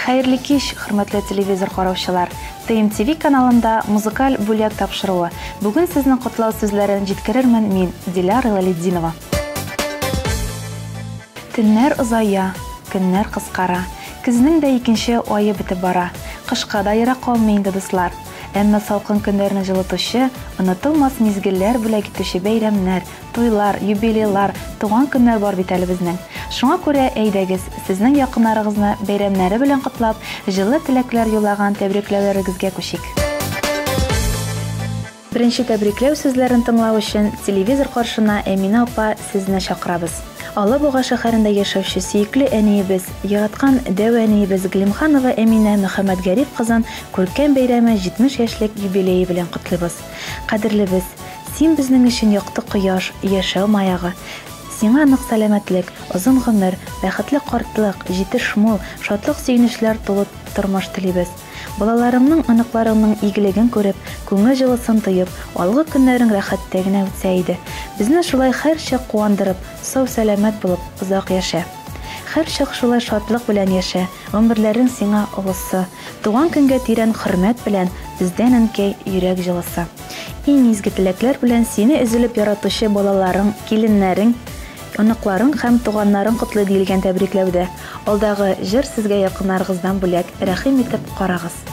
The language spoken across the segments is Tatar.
Хәерле кич, хөрмәтле телевизор караучылар! ТМТВ каналында музыкаль бүләк тапшыруы. Бүген сезнең котлау сүзләрен җиткерермен мин, Диляра Лалетдинова. Төннәр озая, көннәр кыскара. Көзнең дә икенче ае бетеп бара. Кышка да ерак калмый инде, дуслар. Әмма салкын көннәрне җылытучы, онытылмас мизгелләр бүләк итүче бәйрәмнәр, туйлар, юбилейлар, туган көннәр бар бит әле безнең. Шуңа күрә, әйдәгез, сезнең якыннарыгызны бәйрәмнәре белән котлап, җылы теләкләр юллаган тәбрикләүләрегезгә күчик. Беренче тәбрикләү сүзләрен тыңлау өчен телевизор каршына Әминә апа сезне чакырабыз. Алабуга шәһәрендә яшәүче сөекле әниебез, яраткан дәү әниебез Глимханова Әминә Мөхәммәтгариф кызын күркәм бәйрәме 70 яшьлек юбилее белән котлыйбыз. Кадерлебез, син безнең өчен якты кояш, яшәү маягы. Сиңа нык сәламәтлек, озын гомер, бәхетле картлык, җитеш мул, шатлык-сөенечләр тулы тормыш телибез. Балаларыңның, оныкларыңның игелеген күреп, күңел җылысын тоеп, алгы көннәрең рәхәттә генә үтсә иде. Безне шулай һәрчак куандырып, сау-сәламәт булып, озак яшә. Һәрчак шулай шатлык белән яшә, гомерләрең сиңа олысы. Туган көнгә тирән хөрмәт белән, бездән, әнкәй, йөрәк җылысы. Иң изге теләкләр белән сине өзелеп яратучы балаларың, киленнәрең, оныкларың һәм туганнарың котлый диелгән тәбрикләүдә. Алдагы җыр сезгә якыннарыгыздан бүләк, рәхим итеп карагыз.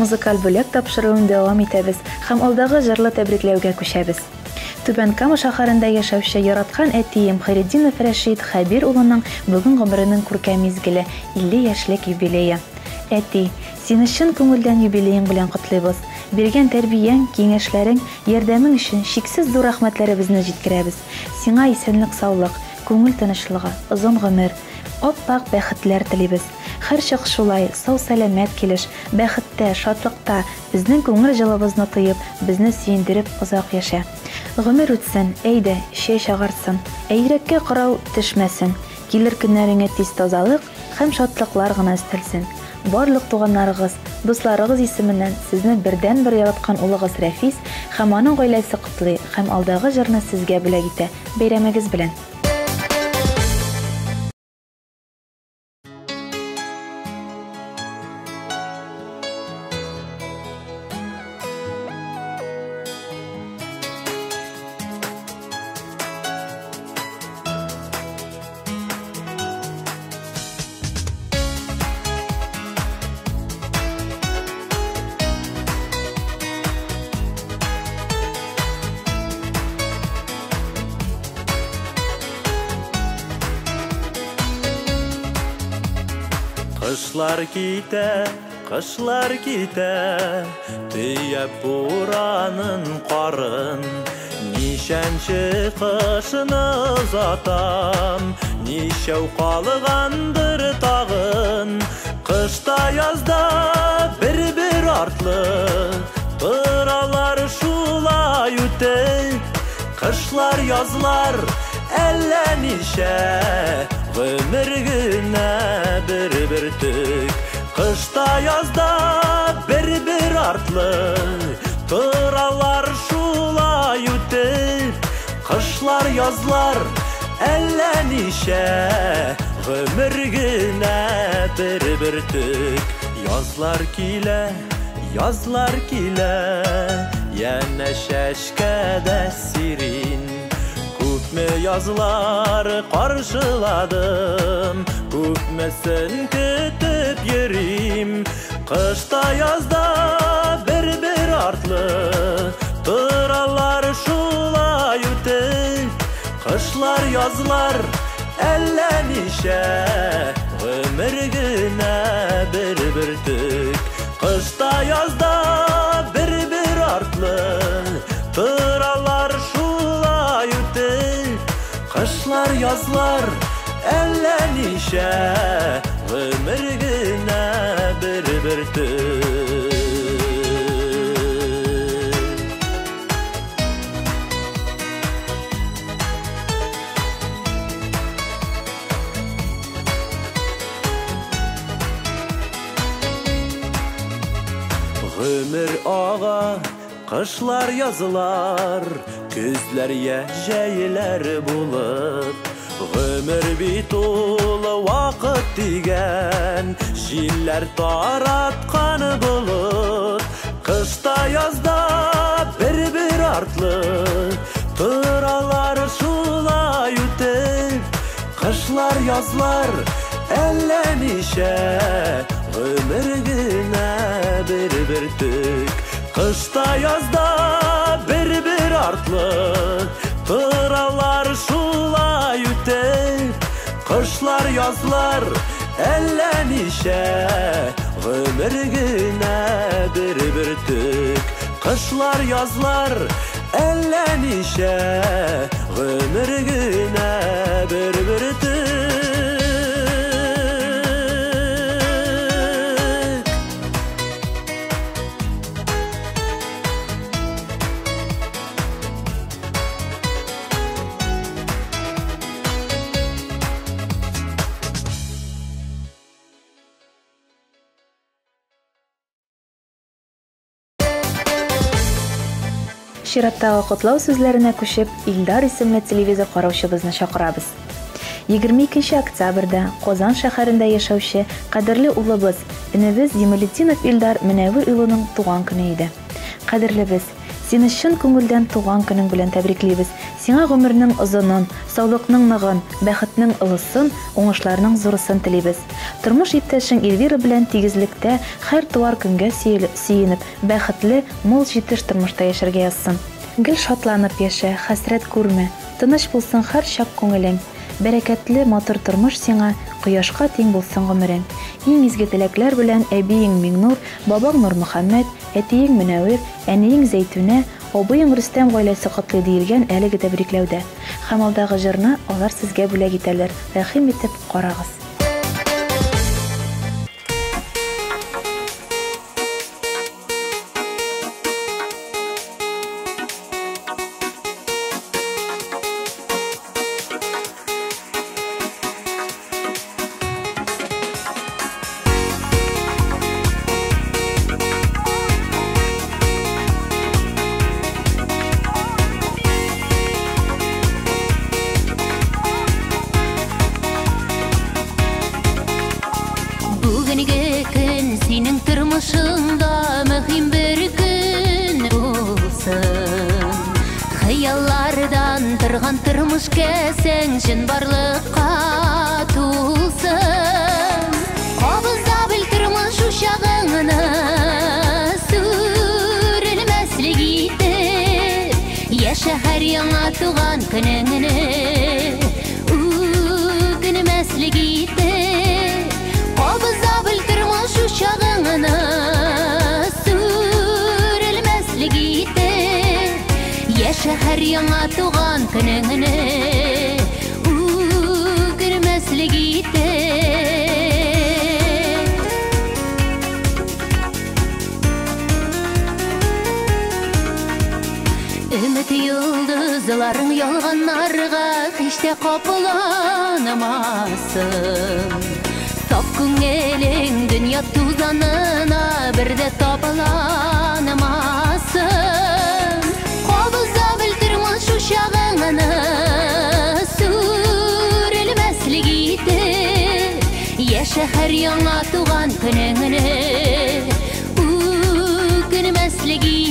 Музыкаль бүләк тапшыруын дәвам итәбез һәм алдагы җырлы тәбрикләүгә күчәбез. Түбән Кама шәһәрендә яшәүче яраткан әтием Хәйретдинов Рәшит Хәбир улының бүген гомеренең күркәм мизгеле, 50 яшьлек юбилее. Әти, сине чын күңелдән юбилеең белән котлыйбыз. Биргән тәрбияң, киңәшләрең, ярдәмең өчен чиксез зур рәхмәтләребезне җиткерәбез. Сиңа исәнлек-саулык, күңел тынычлыгы, озын гомер, ап-ак бәхетләр телибез. Һәрчак шулай, сау-сәламәт килеш, бәхеттә, шатлыкта, безнең күңел җылыбызны тоеп, безне сөендереп озак яшә. Гомер үтсен, әйдә, чәч агарсын, ә йөрәккә кырау төшмәсен. Килер көннәреңә тиз тазалык һәм шатлыклар гына өстәлсен. Барлык туганнарыгыз, дусларыгыз исеменнән сезне бердәнбер яраткан улыгыз Рәфис һәм аның гаиләсе котлый һәм алдагы җырны сезгә бүләк итә. Бәйрәмегез белән! Кышлар китә, кышлар китә, төяп буранын карын. Ничәнче кышны озатам, ничәү калгандыр тагын. Кышта язда бер-бер артлы, торалар шулай үтеп. Кышлар язлар әллә ничә, гомер генә бер бөртек. Кышта язда бер-бер артлы, торалар шулай үтеп. Кышлар язлар әллә ничә, гомер генә бер бөртек. Язлар килә, язлар килә, янә чәчкәдә сирин. Күпме язлар каршыладым, күпмесен көтеп йөрим. Кышта язда бер-бер артлы, торалар шулай үтеп. Кышлар язлар әллә ничә, гомер генә бер бөртек. Кышта язда бер-бер артлы, торалар шулай үтеп. Кышлар язлар әллә ничә, гомер генә бер бөртек. Гомер ага, кышлар язлар, көзләр я җәйләр булып. Гомер бит ул вакыт дигән, җилләр тараткан болыт. Кышта язда бер-бер артлы, торалар шулай үтеп. Кышлар язлар әллә ничә, гомер генә бер бөртек. Кышта язда бер-бер артлы, торалар шулай үтеп. Кышлар язлар әллә ничә, гомер генә бер бөртек. Кышлар язлар әллә ничә, гомер генә бер бөртек. Чираттагы котлау сүзләренә күчеп, Илдар исемле телевизор караучыбызны чакырабыз. 22 октябрьдә Казан шәһәрендә яшәүче кадерле улыбыз, энебез Ямалетдинов Илдар Мөнәвир улының туган көне иде. Кадерлебез, Сине чын күңелдән туган көнең белән тәбриклибез. Сиңа гомернең озынын, саулыкның ныгын, бәхетнең олысын, уңышларның зурысын телибез. Тормыш иптәшең Эльвира белән тигезлектә һәр туар көнгә сөенеп, бәхетле, мул җитеш тормышта яшәргә язсын. Гел шатланып яшә, хәсрәт күрмә, тыныч булсын һәрчак күңелең. Бәрәкәтле, матур тормыш сиңа, кояшка тиң булсын гомерең. Иң изге теләкләр белән әбиең Миңнур, бабаң Нурмөхәммәт, әтиең Мөнәвир, әниең Зәйтүнә, абыең Рөстәм гаиләсе котлый диелгән әлеге тәбрикләүдә. Һәм алдагы җырны алар сезгә бүләк итәләр, рәхим итеп карагыз. Бүгенге көн синең тормышыңда мөһим бер көн булсын. Хыяллардан торган тормыш кәсәң чынбарлыкка тулсын. Кабызда бел тормыш учагыңны сүрелмәслек итеп, яшә һәр яңа туган көнеңне үкенмәслек итеп. Кабызда бел тормыш учагыңны сүрелмәслек итеп, яшә һәр яңа туган көнеңне үкенмәслек итеп. Өмет йолдызларың ялганнарга һич тә капланмасын. Саф күңелең дөнья тузанына бер дә табаланмасын. Кабызда бел тормыш учагыңны сүрелмәслек итеп, яшә һәр яңа туган көнеңне үкенмәслек итеп.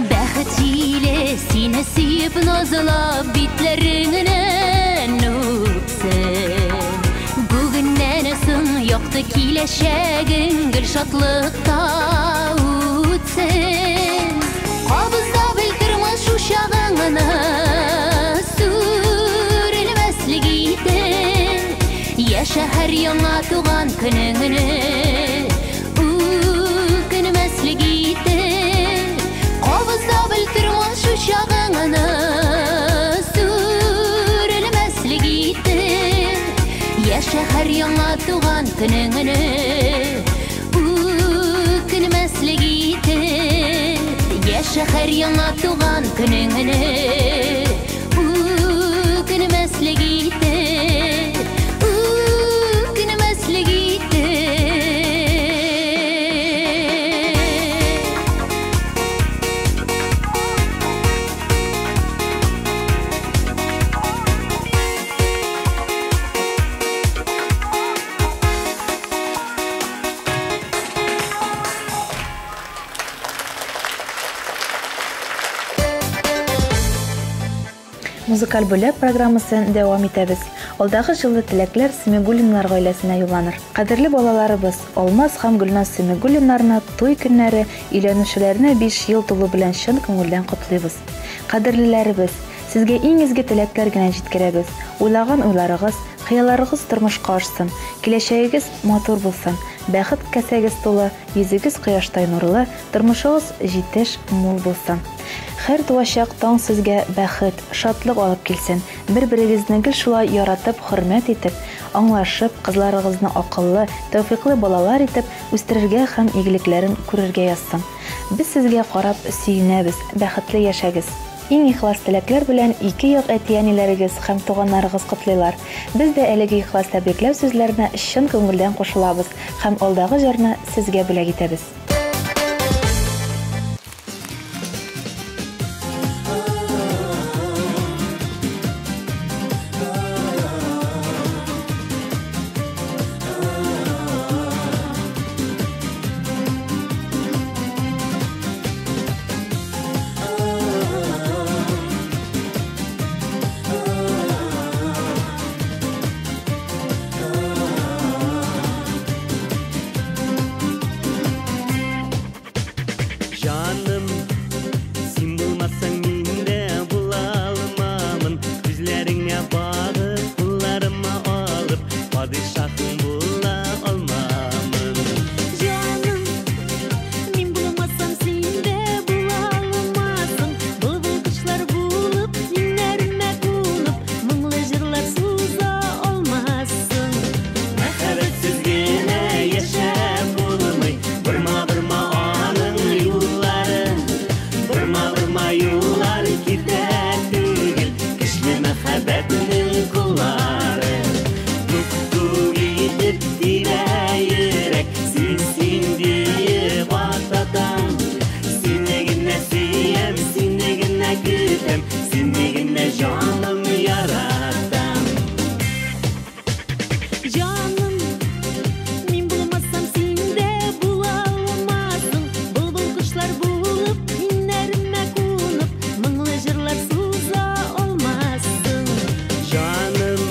Бәхет җиле сине сөеп назлап битләреңнән үпсен. Бүгеннән соң якты киләчәгең гел шатлыкта үтсен. Кабызда бел тормыш учагыңны сүрелмәслек итеп, яшә һәр яңа туган көнеңне үкенмәслек итеп. Кабызда бел тормыш учагыңны сүрелмәслек итеп, яшә һәр яңа туган көнеңне үкенмәслек итеп, яшә һәр яңа туган көнеңне үкенмәслек итеп, үкенмәслек итеп. Музыкаль бүләк программасын дәвам итәбез. Алдагы җылы теләкләр Семигуллиннар гаиләсенә юлланыр. Кадерле балаларыбыз Алмаз һәм Гөлназ Семигуллиннарны туй көннәре, өйләнүчеләрне 5 ел тулу белән чын күңелдән котлыйбыз. Кадерлеләребез, сезгә иң изге теләкләр генә җиткерәбез. Уйлаган уйларыгыз, хыялларыгыз тормышка ашсын, киләчәгегез матур булсын, бәхет кәсәгез тулы, йөзегез кояштай нурлы, тормышыгыз җитеш, мул булсын. Һәр туачак таң сезгә бәхет, шатлык алып килсен. Бер-берегезне гел шулай яратып, хөрмәт итеп, аңлашып, кызларыгызны акыллы, тәүфиклы балалар итеп үстерергә һәм игелекләрен күрергә язсын. Без сезгә карап сөенәбез, бәхетле яшәгез. Иң ихлас теләкләр белән ике як әти-әниләрегез һәм туганнарыгыз котлыйлар. Без дә әлеге ихлас тәбрикләү сүзләренә чын күңелдән кушылабыз һәм алдагы җырны сезгә бүләк итәбез. Жаным, син булмасаң мин дә була алмамын. Күзләреңә багып, кулларыма алып, падишаһың була алмамын. Җаным, мин булмасам син дә була алмассың. Былбыл кошлар булып, иңнәремә кунып, моңлы җырлар суза алмассың. Мәхәббәтсез генә яшәп булмый, борма-борма аның юллары, борма-борма юллар китә түгел, көчле мәхәббәтнең куллары. Тук-тук итеп тибә йөрәк, син, син диеп ататам. Сине генә сөям, сине генә көтәм, сине генә җаным яратам. Җаным, мин булмасам син дә була алмассың. Былбыл кошлар булып, иңнәремә кунып, моңлы җырлар суза алмассың. Җаным,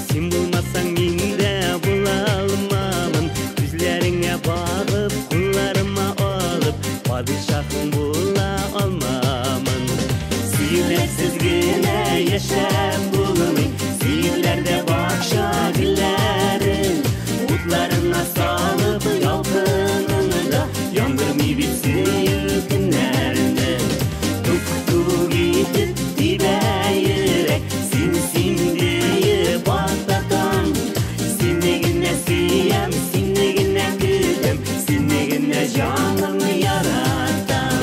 син булмасаң мин дә була алмамын. Күзләреңә багып, кулларыма алып, падишаһың була алмамын. Сөюләрсез генә яшәп булмый, сөюләрдә бакча гөлләре, утларына салып ялкынын да яндырмый бит сөю көннәрне. Тук-тук итеп тибә йөрәк, син, син диеп ататам. Сине генә сөям, сине генә көтәм, сине генә җаным яратам.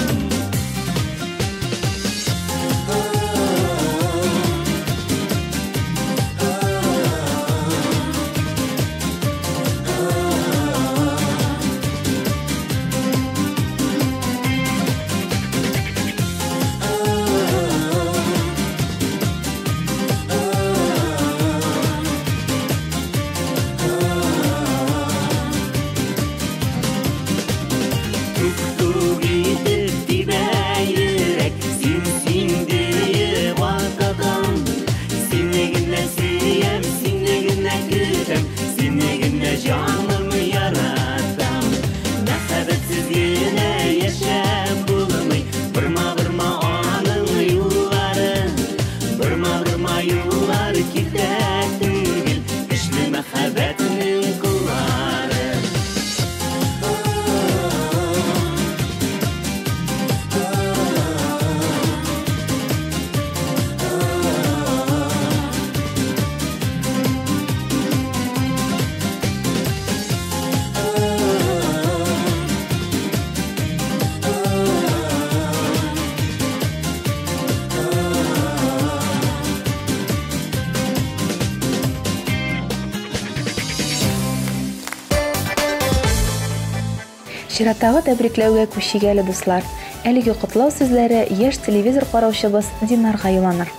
Тук-тук итеп тибә йөрәк, син, син диеп ататам. Сине генә сөям, сине генә көтәм, сине генә җаным яратам. Мәхәббәтсез генә яшәп булмый, борма-борма аның юллары, борма-борма юллар китә түгел, көчле мәхәббәтнең куллары. Чираттагы тәбрикләүгә күчик әле, дуслар. Әлеге котлау сүзләре яшь телевизор караучыбыз Динарга юлланыр.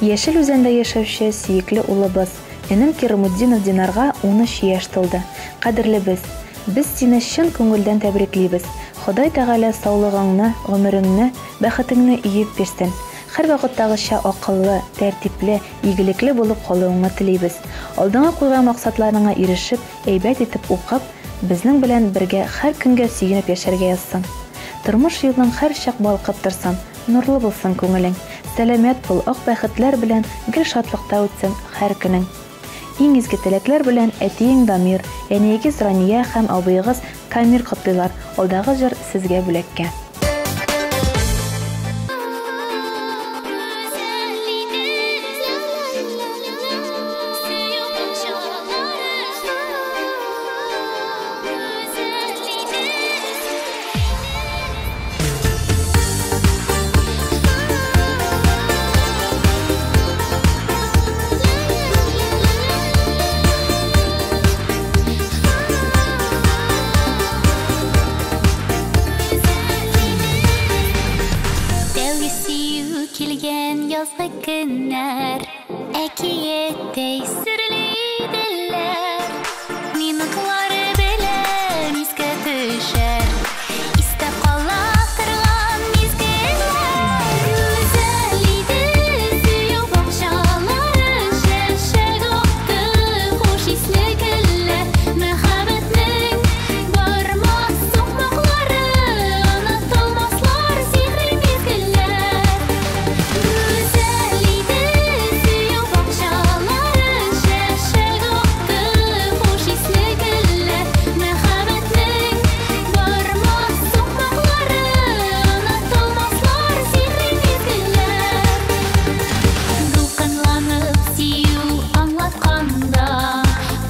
Яшел Үзәндә яшәүче сөекле улыбыз, энем Кирамутдинов Динарга 13 яшь тулды. Кадерлебез, без сине чын күңелдән тәбриклибез. Ходай Тәгалә саулыгыңны, гомереңне, бәхетеңне өеп бирсен. Һәрвакыттагыча акыллы, тәртипле, игелекле булып калуыңны телибез. Алдыңа куйган максатларыңа ирешеп, әйбәт итеп укып, безнең белән бергә һәр көнгә сөенеп яшәргә язсын. Тормыш юлың һәрчак балкып торсын, нурлы булсын күңелең. Сәламәт бул, ак бәхетләр белән гел шатлыкта үтсен һәр көнең. Иң изге теләкләр белән әтиең Дамир, әниегез Рания һәм абыегыз Камил котлыйлар. Алдагы җыр сезгә бүләккә. Гүзәл иде. Сөю килгән язгы көннәр әкияттәй серле иделәр. Минутлары белән искә төшәр, истә кала торган мизгелләр. Гүзәл иде сөю бакчалары, чәчәк атты хуш исле гөлләр. Мәхәббәтнең бармас сукмаклары, онытылмаслар сихри мизгелләр. Гүзәл иде сөю бакчалары, чәчәк атты хуш исле гөлләр. Мәхәббәтнең бармас сукмаклары, онытылмаслар сихри мизгелләр. Дулкынланып сөю аңлатканда,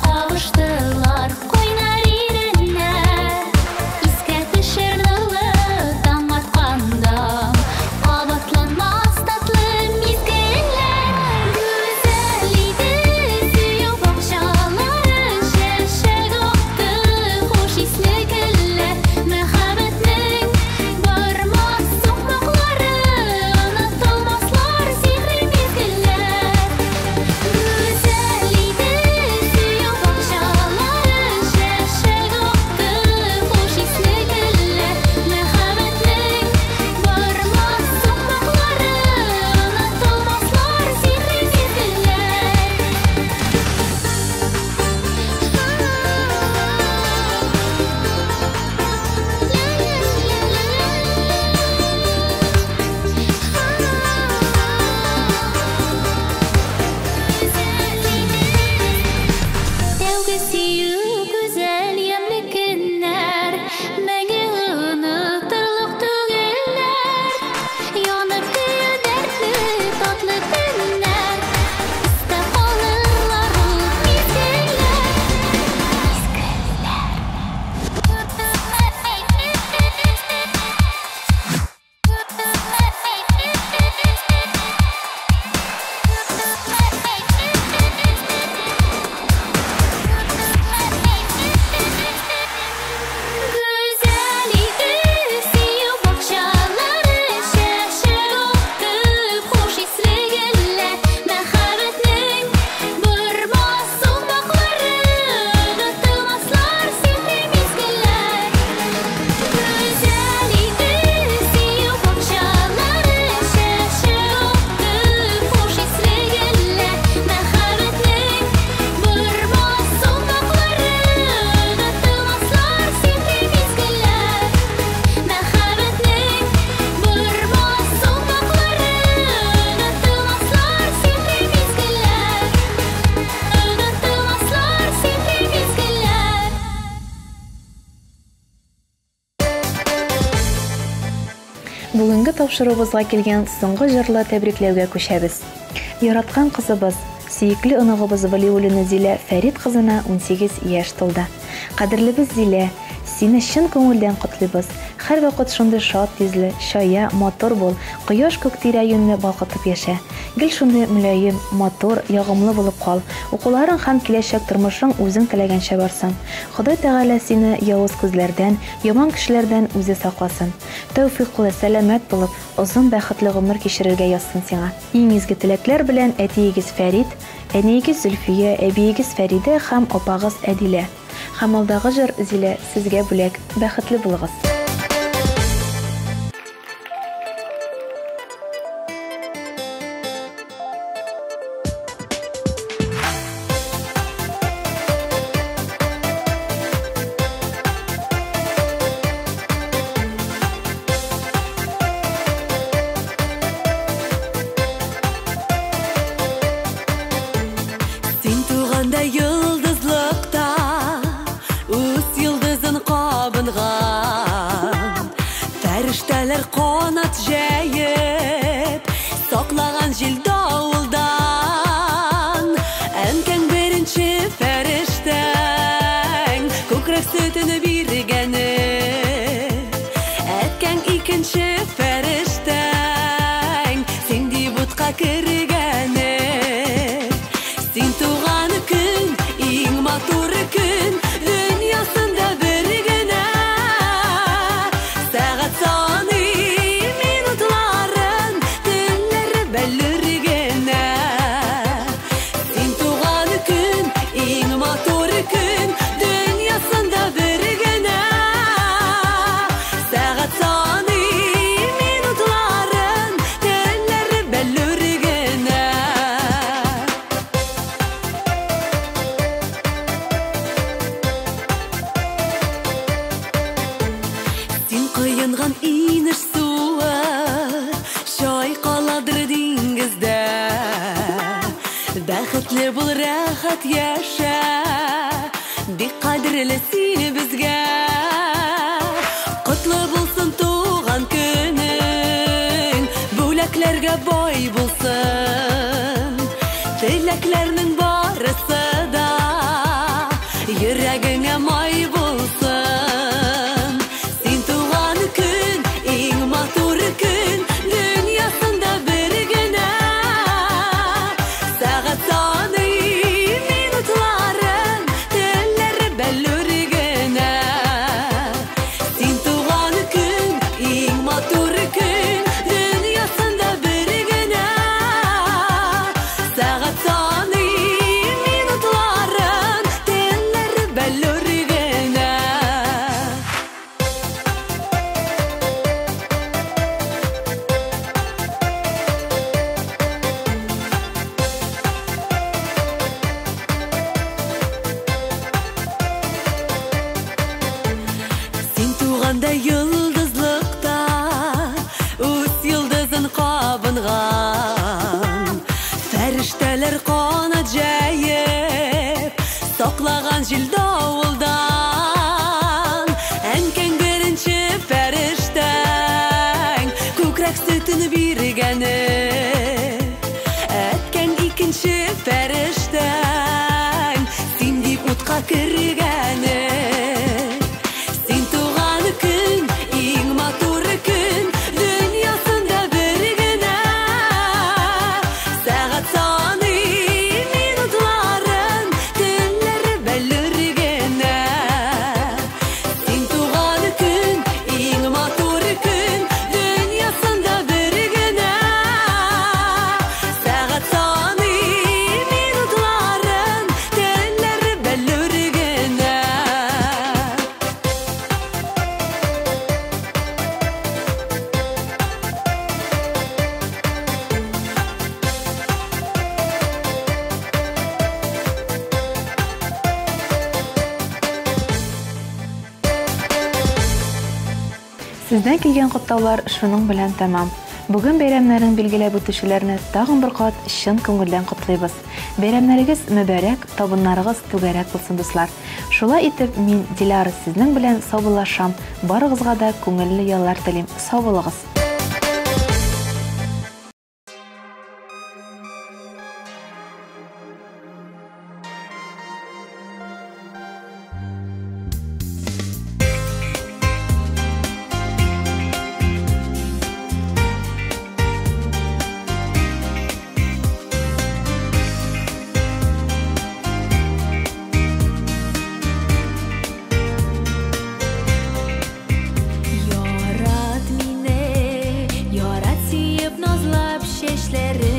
кавыштылар кайнар иреннәр. Искә төшер нурлы таң атканда, кабатланмас татлы мизгелләр. Гүзәл иде сөю бакчалары, чәчәк атты хуш исле гөлләр. Мәхәббәтнең бармас сукмаклары, онытылмаслар сихри мизгелләр. Гүзәл иде сөю бакчалары, чәчәк атты хуш исле гөлләр. Мәхәббәтнең бармас сукмаклары, онытылмаслар сихри мизгелләр. Тәүге сөю гүзәл ямьле көннәр, мәңге онытырлык түгелләр. Янып көю дәртле татлы төннәр, истә калырлар ул мизгелләр. Гүзәл иде сөю бакчалары, чәчәк атты хуш исле гөлләр. Мәхәббәтнең бармас сукмаклары, онытылмаслар сихри мизгелләр. Гүзәл иде сөю бакчалары, чәчәк атты хуш исле гөлләр. Мәхәббәтнең бармас сукмаклары, онытылмаслар сихри мизгелләр. Мәхәббәтнең бармас сукмаклары, онытылмаслар сихри мизгелләр. Онытылмаслар сихри мизгелләр. Бүгенге тапшыруыбызга килгән соңгы җырлы тәбрикләүгә күчәбез. Яраткан кызыбыз, сөекле оныгыбыз Валиуллина Зилә Фәрит кызына 18 яшь тулды. Кадерлебез Зилә, сине чын күңелдән котлыйбыз. Һәрвакыт шундый шат йөзле, чая, матур бул, кояш күк тирә-юньне балкытып яшә. Гел шундый мөлаем, матур, ягымлы булып кал. Укуларың һәм киләчәк тормышың үзең теләгәнчә барсын. Ходай Тәгалә сине явыз күзләрдән, яман кешеләрдән үзе сакласын. Тәүфиклы, сәламәт булып, озын бәхетле гомер кичерергә язсын сиңа. Иң изге теләкләр белән әтиегез Фәрит, әниегез Зөлфия, әбиегез Фәридә һәм апагыз Әдилә. Һәм алдагы җыр Зилә сезгә бүләк. Бәхетле булыгыз. Син туганда йолдызлыкта үз йолдызын кабынган, фәрештәләр канат җәеп саклаган җил давылдан. Әнкәң беренче фәрештәң күкрәк сөтен биргәне, әткәң икенче фәрештәң син дип утка кергәне. Син туган көн иң матур көн, дөньясында бер генә. Сәгать саный минутларын, Бәхетле бул, рәхәт яшә, бик кадерле син безгә. Котлы булсын туган көнең, бүләкләргә бай булсын. Теләкләрнең барысы да йөрәгеңә май булсын. Син туган көн, иң матур көн, дөньясында бер генә. Сәгать саный минутларын, телләре бәллүр генә. Син туган көн, иң матур көн, дөньясында бер генә. Сәгать саный минутларын, телләре бәллүр генә. Син туганда йолдызлыкта үз йолдызын кабынган, фәрештәләр канат җәеп саклаган җил давылдан. Әнкәң беренче фәрештәң, күкрәк сөтен биргәне. Әткәң икенче фәрештәң, син дип утка кергәне. Син туган көн, иң матур көн, дөньясында бер генә. Сәгать саный минутларын, төннәре бәллүр генә. Син туган көн, иң матур көн, дөньясында бер генә. Сәгать саный минутларын, төннәре бәллүр генә. Сездән килгән котлаулар шуның белән тәмам. Бүген бәйрәмнәрен билгеләп үтүчеләрне тагын бер кат чын күңелдән котлыйбыз. Бәйрәмнәрегез мөбарәк, табыннарыгыз түгәрәк булсын, дуслар. Шулай итеп, мин Диляра сезнең белән саубуллашам. Барыгызга да күңелле яллар телим. Сау булыгыз. Ярат мине, ярат сөеп назлап чәчләрең.